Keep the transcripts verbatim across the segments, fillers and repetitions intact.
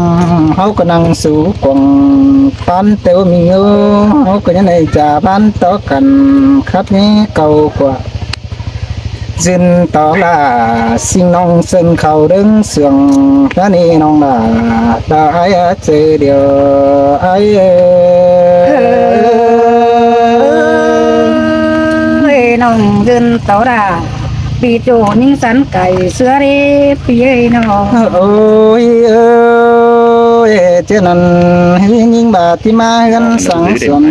ꞌnặm ꞌháu ꞌcọ ꞌnăng sú cuông ꞌpán têu ꞌmí ꞌngớu, ꞌháu ꞌcọ ꞌnhá ꞌnị chả ꞌpán tó căn khắp ꞌnị cáu ꞌquá. ꞌDịn tó lả ꞌsịn ꞌnọng sân khảu đớng sương ꞌtá ꞌnị ꞌnọng lả, ta ái a ꞌchớ điêu ái ơi. Ơi, ꞌnọng ꞌdịn tó lả, ꞌpi ꞌchụ ꞌnhính sắn cải ꞌsứa đế ꞌpi ơi ꞌnọng. Ôi ơi, ꞌchớ ꞌnặn ꞌhứ ꞌnhính ꞌva ꞌchí ꞌmá ꞌhướn săng sum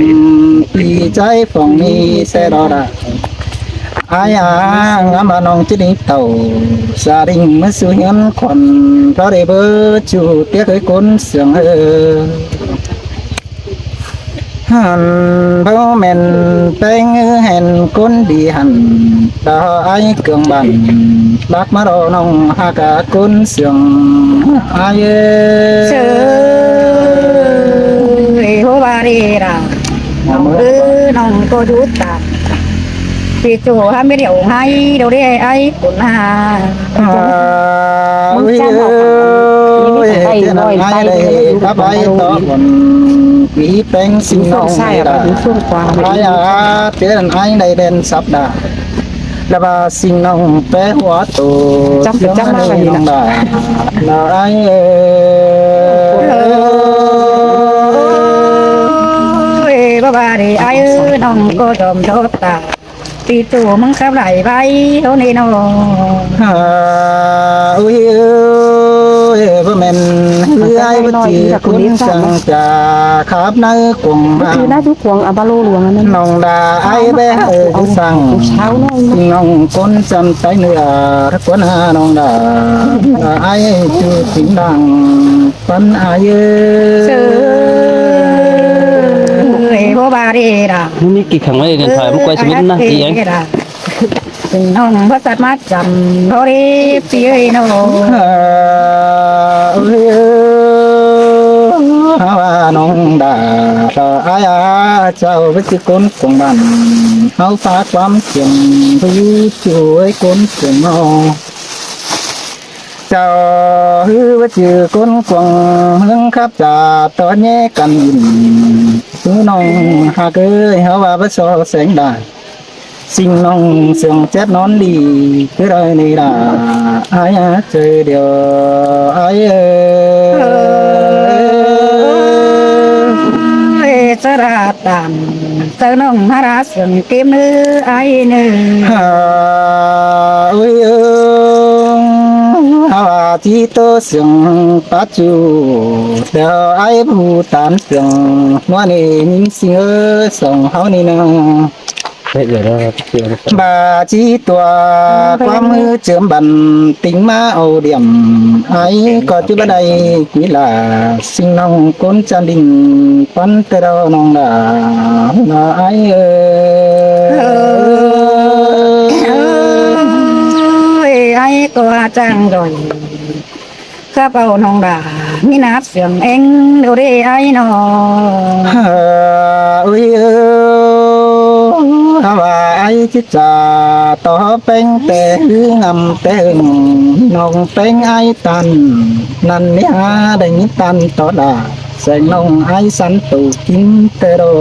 ꞌpi ꞌchái phóng ꞌnị ꞌtẹ đó đa. Ái a, ngắm ꞌva ꞌnọng ꞌchí đi tảu, gia đình ꞌmá sú ꞌhướn khuôn, tó đi báu ꞌchu tiếc ới ꞌcốn sương ơi. Hẳn báu ꞌmen ꞌpéng ꞌhứ hên ꞌcốn đi hẳn, ta ái cương bản, bác ꞌmá đó ꞌnọng hák a ꞌcốn sương ái ơi. Sơ, ê, hô ba đi đa. ꞌNọng ư, ꞌnọng ꞌcọ dú ta. ꞌPi ꞌchụ hák mết điêu ꞌhái, đâu đi ái cún ha. À, ui, ui, ui, ui, ui, ui, ui, ui, ui, ui, ui, ui, ui, ꞌpi ꞌpéng ꞌsịn ꞌnọng sai à, đa. Ái a, ꞌchớ ꞌnặn ái đảy đen sắp đa. Lả ꞌva ꞌsịn ꞌnọng ꞌpé hua tô, chắp, chắp ꞌmá ꞌva ꞌnọng đa. Lả ái ơi. Ôi, báu ꞌva đi ái ơi, ꞌnọng ꞌcọ dom dốt ta. ꞌPi ꞌchụ ꞌmứng khắp lai bai ꞌhố ꞌnị ꞌnọng. À, ui ơi, báu ꞌmen ꞌhứ ái báu ꞌchư ꞌcốn săng chả khắp ꞌnị cuông ꞌmá. Ư ná dú cuông à, ba lô luông ꞌnặn. ꞌNọng đa ái bé ơi ꞌchư săng. ꞋNọng ꞌcốn chăm tái nưa, ꞌcốn ha ꞌnọng đa. Ái ꞌchư chính đẳng. Pắn ái ơi. Sơ, ê, báu ꞌva đi đa. ꞌMí kỉ khẳng ꞌmá đi điện thoại, ꞌmá quay ꞌsịn ꞌnặn ꞌnị, ái ꞌnị. Sưng ꞌnọng báu sắt ꞌmá chăm, báu đi ꞌpi ơi ꞌnọng. À, ui, ơ, háo a ꞌnọng đa, ta ái a, chảu báu ꞌchư ꞌcốn cuông bản, háo phák ꞌquám kiêng, ꞌhứ ꞌchu ới ꞌcốn cuông ꞌnọ. Chảu ꞌhứ báu ꞌchư ꞌcốn cuông ꞌmướng khắp chả tó ꞌnhé căn ꞌnịn. ꞌHứ ꞌnọng hák ơi, háo ꞌva báu so seng đa. ꞌSịn ꞌnọng sương chép nón đi, ꞌcứ đai ꞌnị đa. Ái a, ꞌchớ điêu ái ơi. Ơi, chớ đa tản, chớ ꞌnọng hák đa sương ꞌkêm ꞌnớ ái ꞌnớ. À, ôi ơi, háo a ꞌchí ꞌtố sương pát ꞌchu, ꞌtẹo ái bu tản sương, ꞌmá ꞌnị ꞌnhính ꞌsịn ơi, song háo ꞌnị ꞌnớ. Bả ꞌchí tua ꞌquám ꞌhứ chớm bản, tính ꞌmá au điểm, ái ꞌcọ ꞌchí báu đảy quí lả, ꞌsịn ꞌnọng ꞌcốn chăn đin pắn ꞌtẹ đó ꞌnọng đa, ꞌnọng ái ơi. Ơi, ái ꞌcọ chang rồi. Khắp au ꞌnọng đa, ꞌmí nắp sương ꞌeng đâu đi ái ꞌnọng. Ơi ơ, háo a ái ꞌchí chả tó ꞌpéng ꞌtẹ ꞌhứ ngắm ꞌtẹ ꞌhưng, ꞌnọng ꞌpéng ái tăn, ꞌnặn ꞌnị ha đảy ꞌnhính tăn tó đa, seng ꞌnọng ái sắn tủ kính ꞌtẹ đó.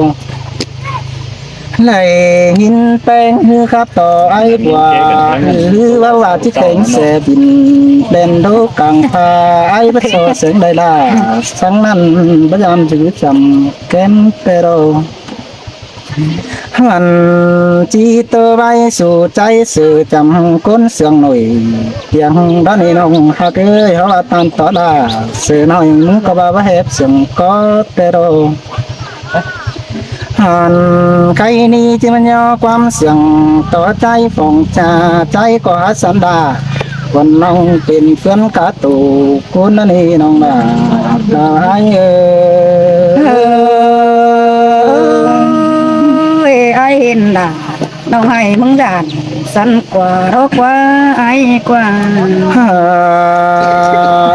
Lai ꞌnhính ꞌpéng ꞌhứ khắp tó ái ꞌquá, ꞌhứ ꞌva ꞌva ꞌchí kéng ꞌsẹ pin, đen đố cang pha ái báu so seng đảy đa, săng ꞌnặn báu dám dú chăm kém ꞌtẹ đó. Hẳn ꞌchí ꞌtố ꞌvạy su ꞌchái sư chăm ꞌcốn sương ꞌnọi, tiếng đó ꞌnị ꞌnọng hák ơi, háo ꞌva tăn tó đa, sư ꞌnọi ꞌmứng ꞌcọ ꞌva ꞌva hép sương ꞌcọ ꞌtẹ đó. Hẳn khay ꞌnị ꞌchí ꞌmá ꞌnhó ꞌquám sương tó ꞌchái phóng cha ꞌchái ꞌcọ hák sắn đa. Khuôn ꞌnọng pên phướn cá tủ ꞌcốn ꞌnặn ꞌnị ꞌnọng đa, đa ái ơi. Ơi, ái hên đa. ꞌNọng ái ꞌmứng dản sắn ꞌquá, rô ꞌquá, ái ꞌquá. À,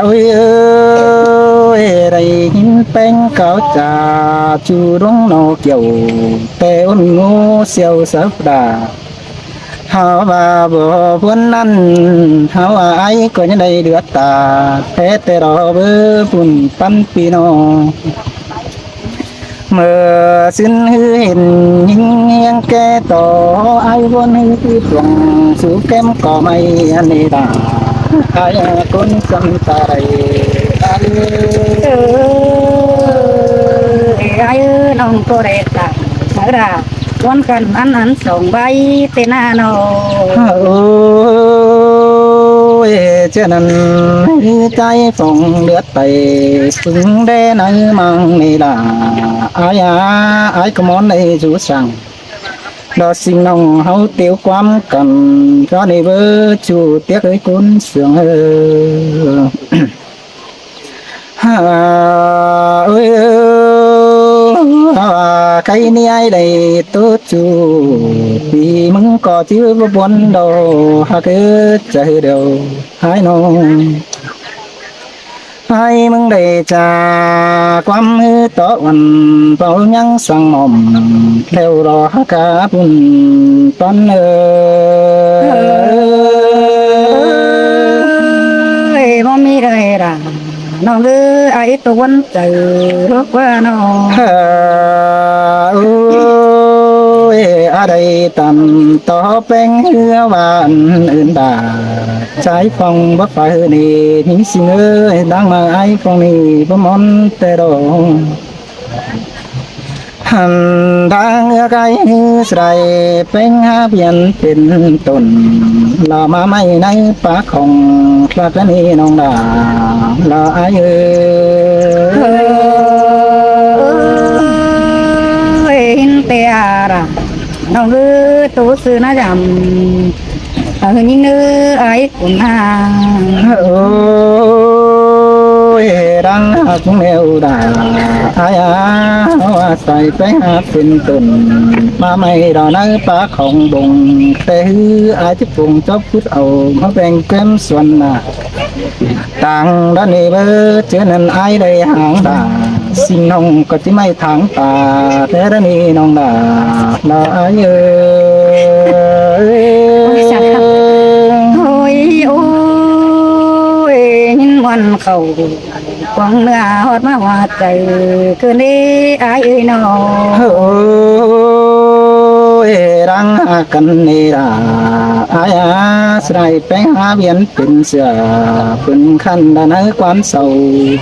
ôi ơi, đảy ꞌnhính ꞌpéng cáo chả, ꞌchu đuống ꞌnọ kiẻo, té ôn ngô siêu sớp đà. Hảư ꞌva báu ꞌpuốn ꞌnặn, hảư ꞌva ải ꞌcọ ꞌnhắng đảy đưới ta, té té ꞌló báu ꞌpun ꞌpắn ꞌpi ꞌnọng. ꞌMự ꞌsịn ꞌhứ hên ꞌhính ꞌhiếng ké ꞌto, ải ꞌvốn ꞌhứ ꞌtứ tuông sú kém ꞌcọ ꞌmạy ăn ꞌnị đa. Ải ꞌcốn ꞌchăm ta đảy, ải ơi, ải ơi, ꞌnọng ꞌcọ đảy ta, ꞌmự đa, ꞌvốn căn ăn ăn song bai té ꞌna ꞌnọ. Ôi, ꞌchớ ꞌnặn ꞌhứ ꞌchái phông đưới ꞌtẹ, ꞌpứng đé ꞌnặn ꞌmắn ꞌnị đa. Ải a, ải ꞌcọ ꞌmón đảy dú săng. Đó ꞌsịn ꞌnọng ꞌháu tiếu ꞌquám căn, ꞌchớ ꞌnị báu ꞌchu tiếc ới ꞌcốn sương ơ. Hả, ơi, ơi, hả, cái ꞌnị ải đảy ꞌtố ꞌchu, ꞌpi ꞌmứng ꞌcọ ꞌchí báu ꞌpuốn đaư, hả, cứ chả hư đaư, ải ꞌnọng. Ải ꞌmứng đảy chả ꞌquám ꞌhứ tó uôn, páo ꞌnhắng săng mỏm, ꞌlẹo ꞌló hả cá ꞌpun ꞌpắn ơ. Ơi, báu ꞌmí đảy đa, ꞌnọng ơi, ải ꞌtố ꞌvốn chaư ꞌlụk ꞌquá ꞌnọ. Hả, ơi, a đảy tăm tó ꞌpéng ꞌhứ ꞌva ăn ứn đa. ꞋChái phông báu phải ꞌnị, ꞌhính ꞌsịn ơi, đang ꞌmá ải phông ꞌnị báu ꞌmón té đaư. Hẳn đang ước ải ꞌhứ sải ꞌpéng hả piến pên tôn, ꞌló ꞌmá ꞌmạy ꞌnớ pá khong ꞌlạ ꞌnị ꞌnọng đa, ꞌló ải ơi. Ơi, hên té a đa, ꞌnọng ơi, ꞌtố sư ꞌná dăm. Ơ, ꞌhứ ꞌnhính ꞌnớ ải ꞌcốn ꞌna. Ôi, đang hảư ꞌcốn ꞌlẹo đa. Ải a, ꞌhứ ꞌva sải ꞌpéng hả pên tôn, ꞌmá ꞌmạy đaư ꞌnớ pá khong bông. Té ꞌhứ ải ꞌchí pông chóp khút au, ꞌmá ꞌpéng kém suôn ꞌna. Tang đa ꞌnị báu ꞌchớ ꞌnặn ải đảy háng đa. ꞌSịn ꞌnọng ꞌcọ ꞌchí ꞌmạy tháng ta, té đa ꞌnị ꞌnọng đa, ꞌló ải ơi. Ôi, sa khắp. Ôi, ôi, ꞌnhính ꞌmuôn khảu, quăng ꞌnưa ꞌhọt ꞌmá ꞌhua chaư, ꞌcứn đé ải ơi ꞌnọ. Ôi, đang hả căn ꞌnị đa, ải a, sải ꞌpéng hả piến pên sửa, pên khăn đa ꞌnớ ꞌquám sau,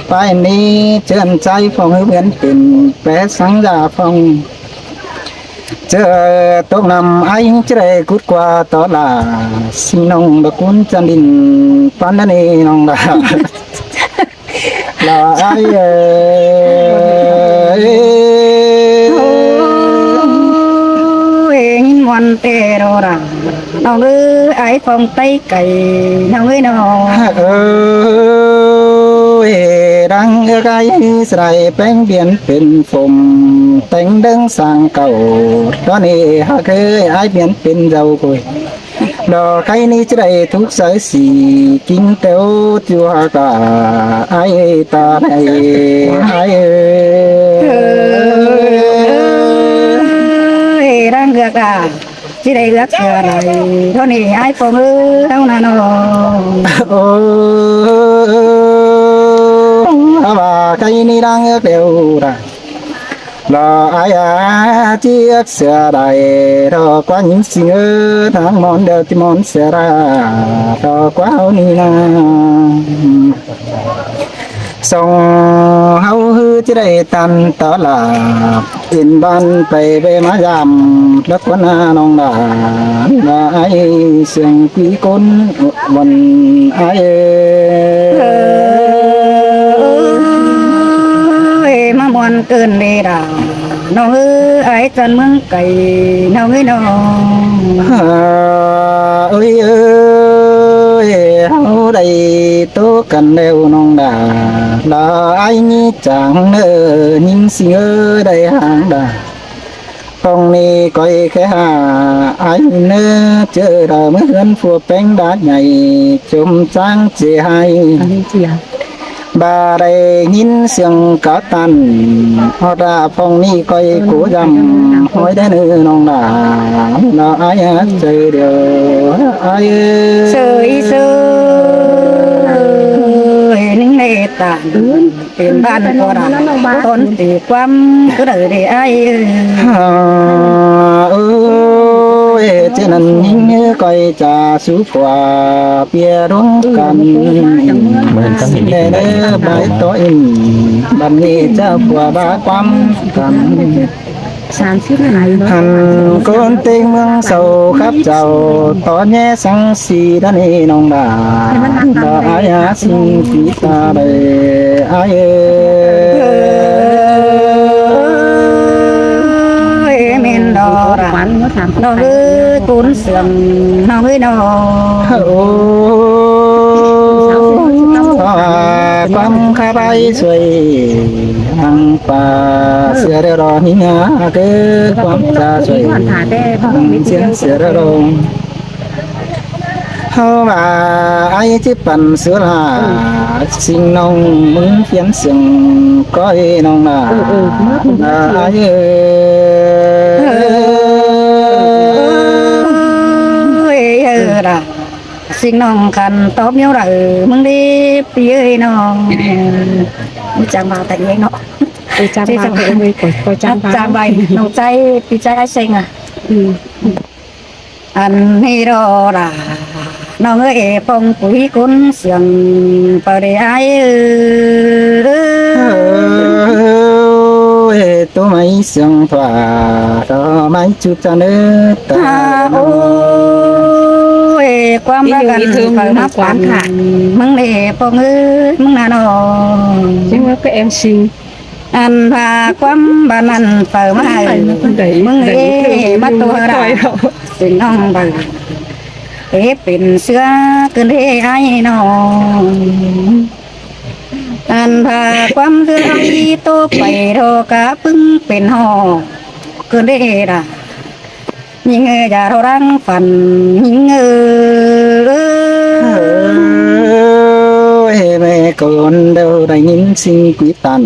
pay ꞌnị ꞌchớ ꞌnặn ꞌchái phông ꞌhứ piến pên, pé săng dả phông. ꞌChớ tốc năm ải ꞌchí đảy cút ꞌquá tó lả, ꞌsịn ꞌnọng đa ꞌcốn chăn đin, ꞌpắn đa ꞌnị ꞌnọng đa. ꞋLó ải ơi. Ôi, ꞌnhính ꞌmuôn té đaư đa. ꞌNọng ơi, ải phông ꞌtếng cay, ꞌnọng ơi ꞌnọ. Ơi, đang ước ải ꞌhứ sải ꞌpéng piến pên phôm, téng đớng sang cảu. Đó ꞌnị hả ơi, ải piến pên dâu côi. Đó cái ꞌnị ꞌchí đảy thúc sới sì, kính téo chua cả ải ta đảy, ải ơi. Ơi, đang ước à. ꞌChí đảy ước sửa đảy, thôi ꞌnị ải phông ơi, ꞌháu ꞌna ꞌnọ. Ơ, ơ, ơ, ơ, ơ, ꞌva cái ꞌnị đang ước đéo đa. Lo ải a, ꞌchí ước sửa đảy, ꞌló ꞌquá ꞌnhính ꞌsịn ơ, tháng ꞌmón đéo ꞌchí ꞌmón sửa đa, ꞌló ꞌquá ꞌháu ꞌnị ꞌna. Song ꞌháu ꞌhứ ꞌchí đảy ꞌtan tó lả, in ban pay ꞌvế ꞌmá dăm, lốc ꞌquá ꞌna ꞌnọng đa, ꞌna ải siêng ꞌpi ꞌcốn ꞌmuôn ải ơi, ꞌmá ꞌmuôn ꞌcứn đi đa. ꞌNọng ơi, ải ꞌchăn ꞌmướng cay, ꞌnọng ơi ꞌnọng. Ơi ơi, ꞌháu đảy tó căn đéo ꞌnọng đa, lỏ ải ꞌnị chắng ꞌnớ, ꞌnhính ꞌsịn ơ đảy háng đa. Khong ꞌnị ꞌcoi khé hả, ải ꞌnớ ꞌchớ đa ꞌmứ ꞌhướn phua ꞌpéng đá nhảy, chôm chang chê ꞌhại. ꞌVa đảy ꞌnghín siêng cá tăn, ꞌhọt ꞌva phong ꞌnị ꞌcoi ꞌcố dăm, ꞌhọi đé ꞌnư ꞌnọng đa, ꞌnọ ai ꞌhặc ꞌchoi điêu, ai ơi. ꞌSới ꞌsới, ꞌnưng ꞌnê tăn, pên ꞌván ꞌcọ đa, ꞌtọn ti ꞌquám ꞌcứ đảy đê ai ơi. Hả, ơi, ꞌchư ꞌnặn ꞌnhính ꞌcoi cha sú phua ꞌviạk đuống căn. Đe đe bái tó ꞌnị, băn ꞌnị cha phua bá ꞌquám căn. Hăn ꞌcốn ꞌtếng ꞌmướng sau khắp chảu, tó ꞌnhé săng si đa ꞌnị ꞌnọng đa. Đa ai ꞌhặc ꞌsịn pí ta đảy ai ơi. Ơi, ꞌmen đo đa. ꞌNọng ơi, ꞌcốn siêng ꞌnọng ơi ꞌnọ. Ơ, ꞌquám khắp ai ꞌsội, hăng pá sia đeo đo ꞌnhính ꞌhặc ơi, ꞌquám cha ꞌsội, hăng ꞌsiến sia đeo đo. ꞌHáu ꞌva ai ꞌchí păn sứa la, ꞌsịn ꞌnọng ꞌmứng phiến siêng ꞌcoi ꞌnọng đa. Ai ơi. Ơi, ơi, đa. ꞌSịn ꞌnọng khăn tóp ꞌnéo đa, ꞌmứng đi pí ơi ꞌnọng. ꞌMí chang ꞌva tai ꞌnọng. Ơi, chang ꞌva, ơi, ơi, ơi, chang ꞌva. Chang ꞌva, ꞌnọng ꞌchái, pí ꞌchái ai seng à. Ừ. Ăn ꞌnị ꞌnọ đa, ꞌnọng ơi, ꞌpọng púi ꞌcốn siêng pao đê ai ơi. Ơi, ꞌtố ꞌmạy siêng thua, ꞌtố ꞌmạy ꞌchư cha ꞌnớ ta. À, ôi, ꞌquám bá căn pao nắp căn, ꞌmứng ꞌnị ꞌpọng ơi, ꞌmứng ꞌnặn ꞌnọ. Em xin. Ăn ꞌva ꞌquám bá ꞌnặn pao ꞌmá, ꞌmứng ꞌnị ꞌmá tua đa. Sing ꞌnọng pao. Ê pên ꞌsứa ꞌcứn ê ai ꞌnọ. Ăn ꞌva ꞌquám ꞌcứn ai ꞌtố pay ꞌtố cá ꞌpứng pên ꞌhọ ꞌcứn ê đa. ꞌNhính ơi, dá ꞌtố ꞌláng phăn ꞌnhính ơi. Ơ, ê ꞌmẹ ꞌcốn đaư đảy ꞌnghín ꞌsịn quí tăn.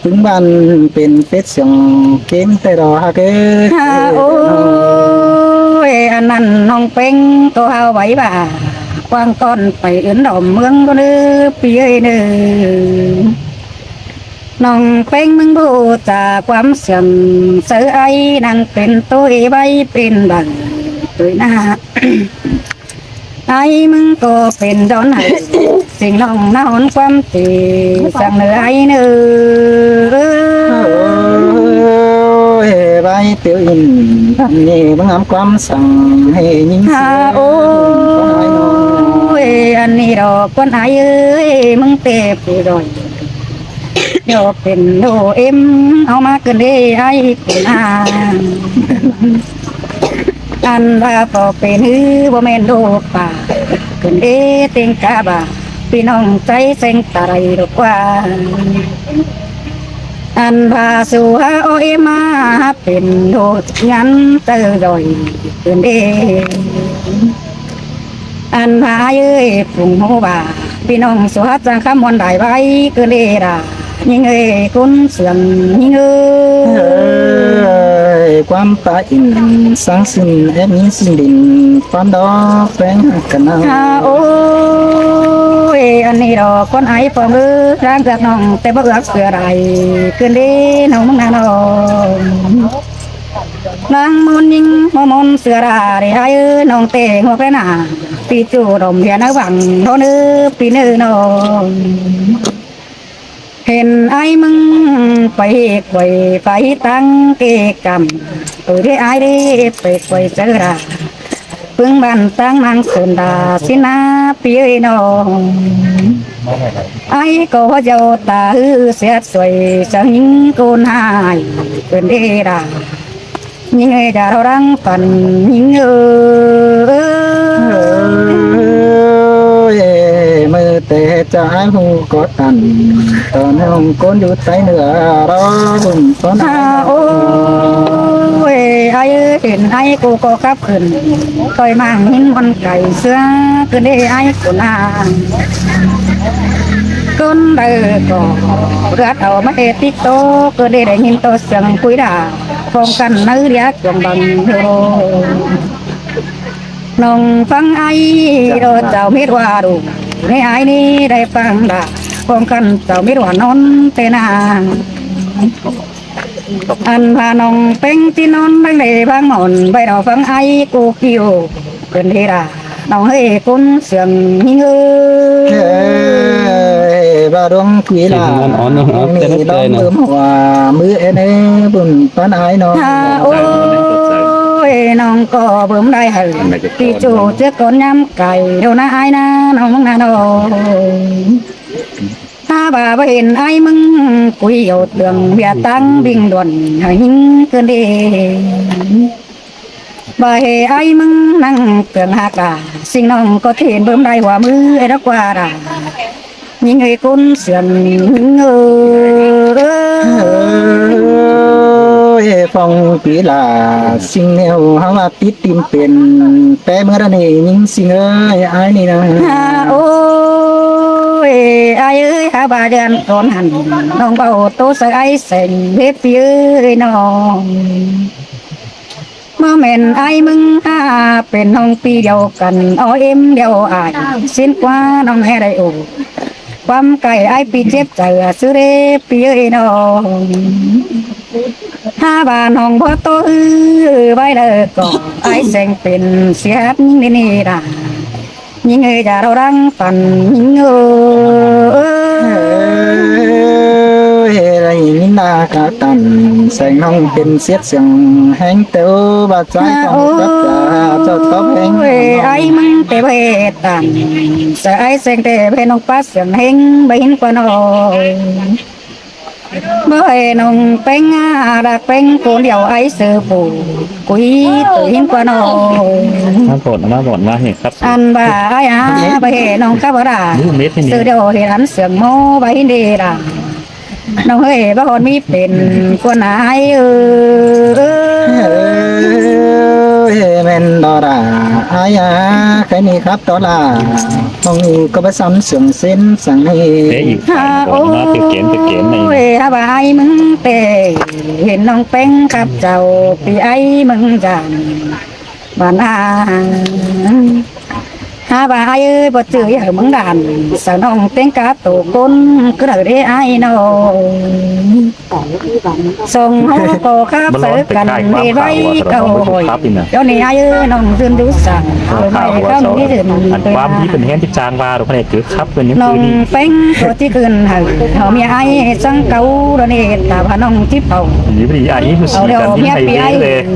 ꞌPứng băn pên phết siêng ꞌkến ꞌtẹ ꞌlọ ꞌhặc ơi. À, ôi, ăn ꞌnặn ꞌnọng ꞌPéng ꞌtố ꞌháu ꞌvạy ꞌva, quảng ꞌtọn pay ứn đỏm ꞌmướng ꞌcốn ơ, pí ơi ꞌnớ. ꞌNọng ꞌPéng ꞌmứng ꞌpộ cha ꞌquám siêng, sáư ai ꞌnăng pên ꞌtố ê ꞌvạy pên băng ꞌtoi ꞌnạ. Ai ꞌmứng ꞌcọ pên đón hảư, sing ꞌnọng ꞌnạ hón ꞌquám ti, săng ꞌnớ ai ꞌnớ. Ơ, ê ꞌvạy tiếu in, ăn ꞌnị ꞌmứng ꞌnặn ꞌquám săng ê ꞌnhính. À, ôi, ăn ꞌnị ꞌlọ ꞌcốn ai ơi, ꞌmứng ꞌtẹ pú đôi. Dô pên đô êm, au ꞌmá ꞌcứn ê ai ꞌcứn à. Ăn ꞌva ꞌpọ pên ư ꞌpọ ꞌmen đô pá, ꞌcứn ê ꞌtếng cá bá, pí ꞌnọng ꞌchái seng ta đảy đô ꞌquá. Ăn ꞌva su há ôi êm ꞌmá, pên đô nhắn tơ rồi, ꞌcứn ê. Ăn ꞌva ai ơi, phung ꞌhụ bá, pí ꞌnọng su há chang khắm ꞌmuôn đảy ꞌvạy ꞌcứn ê đa. ꞌNhính ơi, ꞌcốn siêng ꞌnhính ơi. Ơi, ꞌquám pá in, săng ꞌsịn ép ꞌnhính ꞌsịn đin, ꞌquám đo ꞌPéng căn ꞌnạ. À, ôi, ăn ꞌnị ꞌlọ ꞌcốn ai ꞌpọng ơ, ꞌláng ươn ꞌnọng ꞌtẹ báu ươn sia đảy, ꞌcứn ê ꞌnọng ꞌmứng ꞌnặn ꞌnọ. ꞌLáng ꞌmôn ꞌnhính ꞌmôn sia đảy ai ơi, ꞌnọng ꞌtẹ ꞌnguak ꞌlé ꞌnạ, pí ꞌchu đỏm ꞌviạk ꞌnặn ꞌváng ꞌtố ꞌnớ, pí ꞌnớ ꞌnọng. Hên ai ꞌmứng pay quay pay ꞌtáng kê căm, ơ đê ai đê pay quay sáư đa. ꞌPứng băn ꞌtáng ꞌmáng sôn đa ꞌsịn ꞌnạ pí ơi ꞌnọng. Ai ꞌcọ ꞌhụ dau ta ư sia suối, săng ꞌnhính ꞌcốn ải ꞌcứn ê đa. ꞌNhính ơi, dá ꞌtố ꞌláng phăn ꞌnhính ơi. Ơi, ꞌmự ꞌtẹ cha ai ꞌhụ ꞌcọ tăn, ꞌtọn ꞌnọng ꞌcốn dú ꞌTáy ꞌnưa ꞌló ꞌhụm ꞌtọn. À, ôi, ai ơi, hên ai ꞌcọ ꞌcọ khắp khửn, ꞌtoi ꞌmáng ꞌnhính ꞌmuôn cay sia, ꞌcứn ê ai ꞌcốn à. ꞌcốn đaư ꞌcọ ꞌlượt au ꞌmá ꞌhế tít tô, ꞌcốn đi đảy ꞌnghín tô siêng cúi đa, ꞌphong căn ꞌnớ ꞌlẹo cuông băng hiêu. ꞌNọng ꞌphắng ai ꞌló chảu mết ꞌva đu, ꞌnị ai ꞌnị đảy ꞌphắng đa, ꞌphong căn chảu mết ꞌva ꞌnón ꞌtẹ na. Ăn ꞌva ꞌnọng ꞌpéng ꞌchí ꞌnón ꞌváng đảy ꞌváng mỏn, ꞌvạy đao ꞌphắng ai ꞌcọ ꞌkiu. ꞌCốn đi đa, ꞌnọng ꞌhới ꞌcốn siêng ꞌnhính ꞌhới. Ê, ꞌva đuống quí ꞌlạ. Ê, ꞌnọng ꞌnón ꞌnọng ꞌnón, ꞌnị ꞌtẹ đón ꞌtẹ bớm ꞌnọng. Hua ꞌmứ ên ê bun ꞌpán ai ꞌnọng. Ha, ôi, ꞌnọng ꞌcọ bớm đảy hảư. ꞌPi ꞌchu ꞌchớ ꞌcốn ꞌnhám cai, đô ꞌna ai ꞌna, ꞌnọng ꞌmướng ꞌna ꞌnọng. Ha, ꞌva ꞌva hên ai ꞌmứng cúi au tương ꞌviạk ꞌtáng bình luận hảư ꞌnhính ꞌcốn đi. ꞌVa hê ai ꞌmứng ꞌnăng tương ꞌhặc đa, ꞌsịn ꞌnọng ꞌcọ ꞌchí hên bớm đảy hua ꞌmứ ê đa ꞌquá đa. ꞌNhính ꞌhới ꞌcốn siêng ꞌnhính ꞌhới. Ê, ꞌphong quí ꞌlạ, ꞌsịn ꞌnéo ꞌháu ꞌva tít ꞌtím pên, ꞌpé ꞌmứa đa ꞌnị ꞌnhính ꞌsịn ꞌhới, ai ꞌnị ꞌna. Ha, ôi, ai ꞌhới, ha ꞌva dơn ꞌcốn hẳn, ꞌnọng báu tô saư ai seng, ꞌhế ꞌpi ꞌhới ꞌnọng. ꞌMá ꞌmen ai ꞌmứng ha pên ꞌnọng ꞌpi điêu căn, ók êm điêu ai, ꞌsịn ꞌquá ꞌnọng ꞌhế đảy ổ. ꞌQuám cai ai ꞌpi chếp chaư ꞌsứ đé ꞌpi ꞌhới ꞌnọng. Ha ꞌva ꞌnọng báu tô ư ꞌvạy đaư ꞌcọ, ai seng pên sia hắt ꞌnhính ꞌnị ꞌnị đa. ꞌNhính ꞌhới, dá đao đang phăn ꞌnhính ꞌhới. Ê, đảy ꞌnhính ꞌna cá tăn, seng ꞌnọng pên siết siêng ꞌhéng ꞌtẹ ꞌva ꞌchái ꞌcóng cắp cá, chảu tóp ꞌhéng. Ôi, ai ꞌmứng ꞌtẹ ꞌva hên tăn, saư ai seng ꞌtẹ ꞌva hên ꞌnọng pát siêng ꞌhéng ꞌva hên ꞌquá ꞌnọng. ꞌMá hên ꞌnọng ꞌpéng, a, đa ꞌpéng ꞌcốn điêu ai sư phủ, cúi ꞌtứ hên ꞌquá ꞌnọng. ꞌMá bón, ꞌmá bón, ꞌmá hên khắp. Ăn ꞌva ai a, ꞌva hên ꞌnọng khắp ꞌva đa. Sư điêu hên ăn siêng ꞌmá ꞌva hên đi đa. ꞌNọng ꞌhới, ꞌva hôn ꞌmí pên ꞌcốn ai ư. Ê, ꞌmen đó đa, ai a, khái ꞌnị khắp đó đa. ꞌNọng ꞌcọ báu sắm siêng sến săng ꞌnị. Ê, ꞌnị ha, ôi, ha ꞌva ai ꞌmứng ꞌtẹ, hên ꞌnọng ꞌpéng khắp chảu ꞌpi ai ꞌmứng dản. Bản a. Ha ꞌva ai ơi, báu chứ ꞌhới ꞌmứng dản, saư ꞌnọng ꞌtếng cá tô ꞌcốn, ꞌcứ đaư đé ai ꞌnọng. Song ꞌháu ꞌcọ khắp saư căn đi ꞌvạy câu hỏi. Dú ꞌnị ai ơi, ꞌnọng dưn dú săng, ꞌmá ꞌmạy khắp ꞌmí dưn. Ăn ꞌquám đi pên ꞌhến ꞌchí chang ꞌva, đu ꞌnị cứ khắp pên ꞌnọng ꞌpéng ꞌcọ ꞌchí khửn hảư, ꞌháu ꞌmía ai săng cáu, dú ꞌnị ta ꞌva ꞌnọng ꞌchí pảu. Đi đi ai ꞌhứ ꞌsị căn đi ai ꞌhứ ꞌpí ai.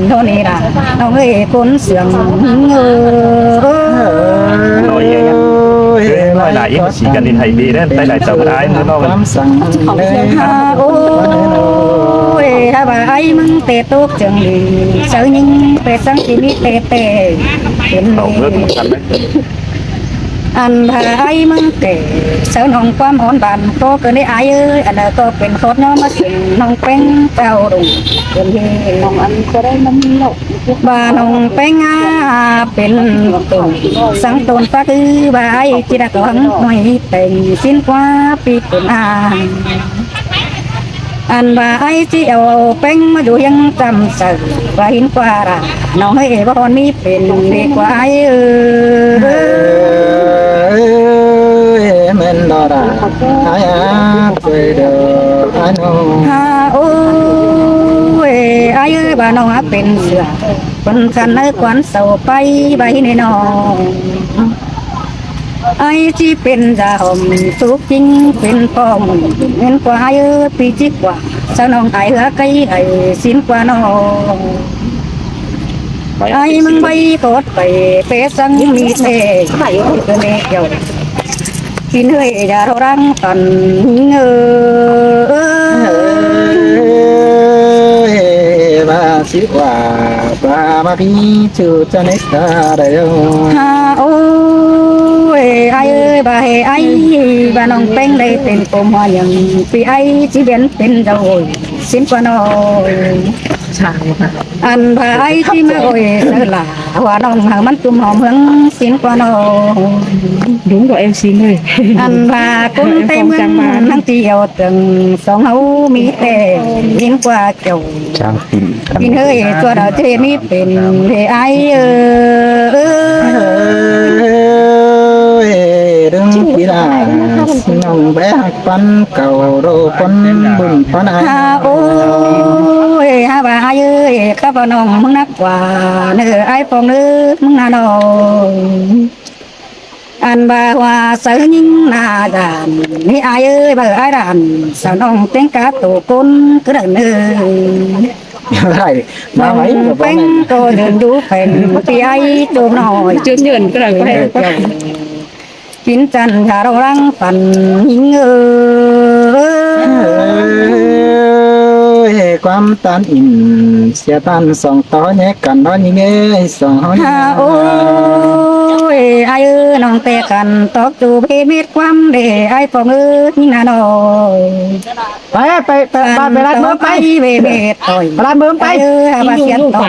Dú ꞌnị đa, ꞌnọng ơi ꞌcốn siêng ꞌhới. Ôi, ơi, ơi, ơi, ơi, ơi, ơi, ơi, ơi, ơi, ơi, ơi, ơi, ơi, ơi, ơi, ơi, ơi, ơi, ơi, ôi, ha ꞌva ai ꞌmứng ꞌtẹ tốc chơng đi, saư ꞌnhính ꞌpé săng ꞌchí ꞌmí ꞌtẹ ꞌtẹ. Ăn ꞌva ai ꞌmứng ꞌtẹ, saư ꞌnọng ꞌquám ón bản ꞌcọ ꞌcọ đé ai ơi, ăn ꞌnớ ꞌcọ pên khót ꞌnhó ꞌmá sưng ꞌnọng ꞌpéng chảu đung. Pên ꞌnọng ăn ꞌcọ đảy ꞌmắn ꞌnị ꞌnọng. ꞌVa ꞌnọng ꞌpéng a, pên tốn, săng tốn pác ư, ꞌva ai ꞌchí đa ꞌcọ hăng ꞌnọi teng ꞌsịn ꞌquá ꞌpi ꞌcốn a. Ăn ꞌva ai ꞌchí au ꞌpéng ꞌmá dú hiêng chăm saư, ꞌva hên ꞌquá đa, ꞌnọng ơi, ꞌva hôn ꞌmí pên đi ꞌquá ai ư. Ê, ꞌmen đó đa, ai a, ꞌchớ đi, ai ꞌnọng. Ha, ôi, ai ơi, ꞌva ꞌnọng a pên sửa. Pên khăn ơi quán sau pay ꞌva hên đi ꞌnọng. Ai ꞌchí pên da hom tốc kin pên pom, ꞌmen ꞌquá ai ơ ꞌpi ꞌchí ꞌquá, saư ꞌnọng ai hứa cáy ai ꞌsịn ꞌquá ꞌnọng. Ai ꞌmứng ꞌvạy khót pay, ꞌpé săng ꞌmí ꞌtẹ, ꞌcọ ꞌnị kiêu. Pên ꞌhới da đao đang phăn ꞌhính ơ. Ê, ꞌva ꞌsịn ꞌquá, ꞌva ꞌmá ꞌpi ꞌchu ꞌchá ꞌnị ta đảy au. Ha, ôi, ai ơi, ꞌva hê ai, ꞌva ꞌnọng ꞌpéng đảy pên pôm hua nhơng, ꞌpi ai ꞌchí bén pên dau ôi, ꞌsịn ꞌquá ꞌnọng. Ăn ꞌva ải ꞌchí ꞌmá ꞌcoi ꞌsớ lả, ꞌva ꞌnọng hảư ꞌmắn ꞌtôm hom ꞌhướng ꞌsịn ꞌquá ꞌnớ. Đúng rồi em xin ơi. Ăn ꞌva ꞌcốn Tây ꞌmướng ꞌnăng ꞌti eo tưng song ꞌháu ꞌmí ꞌtẹ ꞌnhính ꞌquá kiẻo. ꞌCháng kin ꞌnhính ꞌhới ꞌchua đaư ꞌchí ꞌmí pên ꞌlế ải ơ. Ơi, đương ꞌpi đa, ꞌnọng bé ꞌhặc ꞌpắn cảu ꞌlô ꞌpắn bun ꞌpắn ải. Ha ôi, ha ꞌva ải ơi, cắp ꞌva ꞌnọng ꞌmướng ꞌnắc ꞌquá ꞌnớ ải Phong ꞌnớ ꞌmướng ꞌnặn ꞌnớ. Ăn ꞌva ꞌhua sáư ꞌnhính ꞌná dản ꞌnị ải ơi, ꞌva ải dản sa ꞌnọng ꞌtếng cá tô ꞌcốn ꞌcứ đảy ꞌnớ. Đảy, ꞌmá ꞌmắn ꞌpéng ꞌcọ dươn dú phén ꞌpi ải ꞌchốm ꞌnọi. ꞌChốm dươn ꞌcứ đảy ꞌquá ꞌnớ. Kin chăn dả ꞌlô ꞌlăng phăn ꞌnhính ơ. Ơi, ꞌquám ꞌtan ỉn sia ꞌtan song tó ꞌnhé căn ꞌnớ ꞌnhính ơi, song ꞌháu ꞌnhé. Ha ôi, ải ơi, ꞌnọng ꞌtẹ căn tóp ꞌchu bê mết ꞌquám đê ải Phong ơi, ꞌnhính ꞌnặn ꞌnớ. Pay, pay, pay, pay, pay ꞌlặt ꞌmướng pay. Pay bê mết ꞌtoi. Pay ꞌlặt ꞌmướng pay. Ải ơi, ha ꞌva siết tó.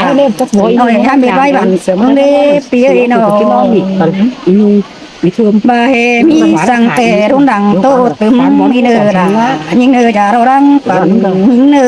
ꞌNọi ha ꞌmí ꞌvái bản sớm ꞌmướng đê ꞌpi ơi ꞌnớ. ꞌVa ꞌhế ꞌmí săng ꞌtẹ run đăng tô tứm ꞌnhính ꞌnớ đa. ꞌNhính ꞌnớ dả ꞌlô ꞌlăng phăn ꞌnhính ꞌnớ.